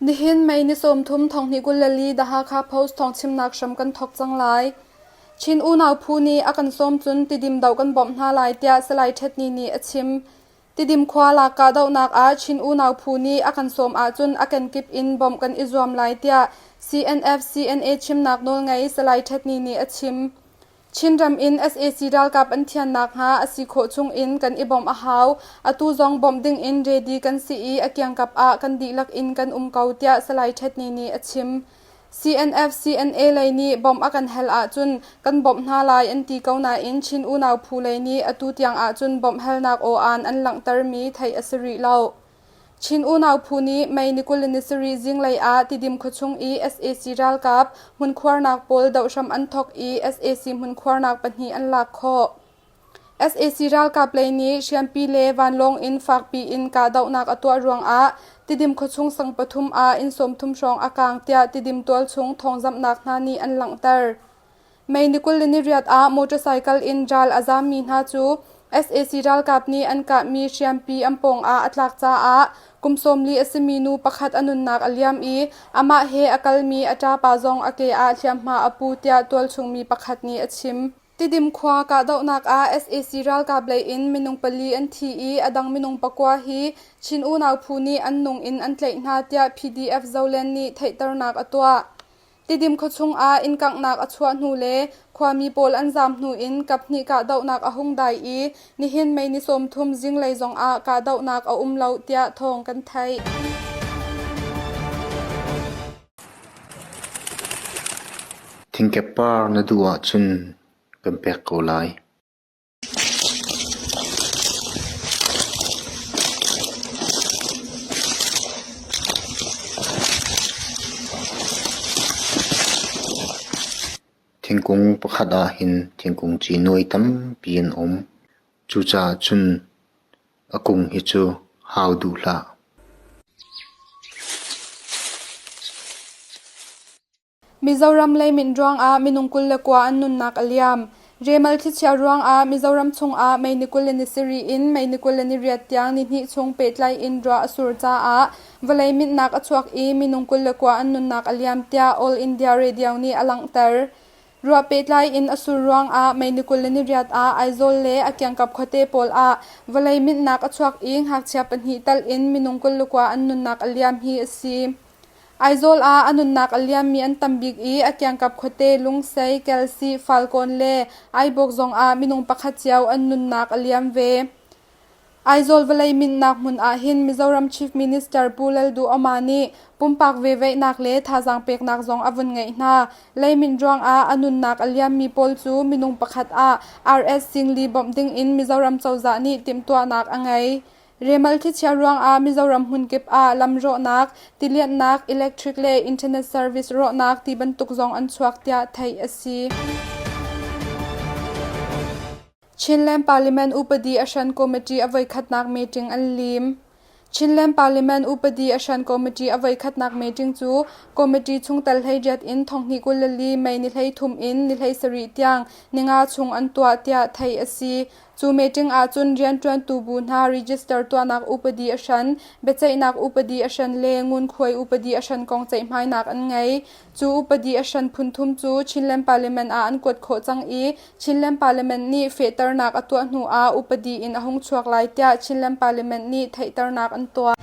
Nihin May ni 30 thonghnih 24 The Hakha Post thawngchimnak hram kan thawk cang lai. Chin unau phu nih a kan sawm cun Tidim doh kan bawmh hna lai tiah Salai Htet Ni nih a chim. Tidim khua lak kahdohnak ah Chin unau phu nih a kan sawm ahcun a kenkip in bawmh kan i zuam lai tiah CNF-CNA chimnak nawlngei Salai Htet Ni nih a chim. Chinram in sac ralkap an thian nakhnga a si khawh chung in kan i bawmh a hau. Atu zong bawmh ding in ready kan si i a kiangkap ah kan dihlak in kan um ko tiah Salai Htet Ni nih a chim. CNF CNA lei nih bawmh a kan hal ahcun kan bawmh hna lai an ti ko nain Chin unau phu lei nih atu tiang ahcun bawmh halnak aw-aan an langhtermi theih a si rih lo. Chin unau phu nih May ni 27 zinglei ah Tidim khuachung i sac ralkap hmunkhuarnak pawl doh hram an thawk i sac hmunkhuarnak pahnih an lak khawh. Sac ralkap lei nih hriampi le vanlawng in fakpi in kahdohnak a tuah ruangah Tidim khuachung sang pathum ah inn 30 hrawng a kaang tiah Tidim tualchung thawngzamhnak hna nih an langhter. May ni 28 ah motorcycle in ral a zaammi hna cu sac ralkap nih an kahmi hriampi an pawng ah a tlak caah kum 40 a simi nu pakhat a nunnak a liam i amah he a kalmi a ṭapa zong a ke ah hliamhma a pu tiah tualchung mi pakhat nih a chim. Tidim khua kahdohnak ah sac ralkap lei in minung pali an thi i a dang minung pakua hi Chin unau phu nih an nung in an tlaih hna tiah PDF Zoland nih theihternak a tuah. Tidim khuachung ah inn kanghnak a chuah hnu le khuami pawl an zaam hnu in kaphnih kahdohnak a hung dai i nihin May ni 30 zinglei zong ah kahdohnak a um lo tiah thawng kan theih. Thingkep par na duh ahcun kan pek ko lai. Thingkung pakhat ah hin thingkung ci nuai tampi an um. Cucaah cun a kung hi cu hau duh hlah. Mizoram leimin ruangah minung 29 an nunnak a liam. Remal thlichia ruangah Mizoram chungah May ni 27 in May ni 28 tiang nihnih chung pehtlai in ruah a sur caah vawlei minhnak a chuak i minung 29 an nunnak a liam tiah All India Radio nih a langhter. Ruah pehtlai in a sur ruangah May ni 28 ah Aizawl le a kiangkap khuate pawl ah vawlei minhnak a chuak i ngakchia pahnih tal in minung 29 an nunnak a liam hi a si. Aizawl ah a nunnak a liammi an tam bik i a kiangkap khuate Lungsei, Kelsih, Falkawn le Aibawk zongah minung pakhat cio an nunnak a liam ve. Aizawl vawlei minhnak hmun ahhin Mizoram Chief Minister Pu Lalduhoma nih pumpak veveihnak le thazaang peknak zong a vun ngeih hna. Leimin ruangah a nunnak a liammi pawl cu minung pakhat ah RS singli bawmh dingin Mizoram cozah nih timhtuahnak a ngei. Remal thlichia ruangah Mizoram hmunkip ah lam rawhnak, tilianhnak, electric le internet service rawhnak ti bantuk zong an chuak tiah theih a si. Chinland Parliament upadi a hran committee a voikhatnak meeting an lim. Chinland Parliament upadi a hran committee a voikhatnak meeting cu committee chungtel hleiriat in thonghnih 24 May ni 33 in ni 17 tiang ninga chung an tuah tiah theih a si. Cu meeting ahcun rianṭuantu bu hna register tuahnak upadi a hran, biaceihnak upadi a hran le ngunkhuai upadi a hran kong ceihmainak an ngei. Cu upadi a hran phunthum cu Chinland Parliament ah an kuat khawh cang i Chinland Parliament nih fehternak a tuah hnu ah upadi in a hung chuak lai tiah Chinland Parliament nih theihternak an tuah.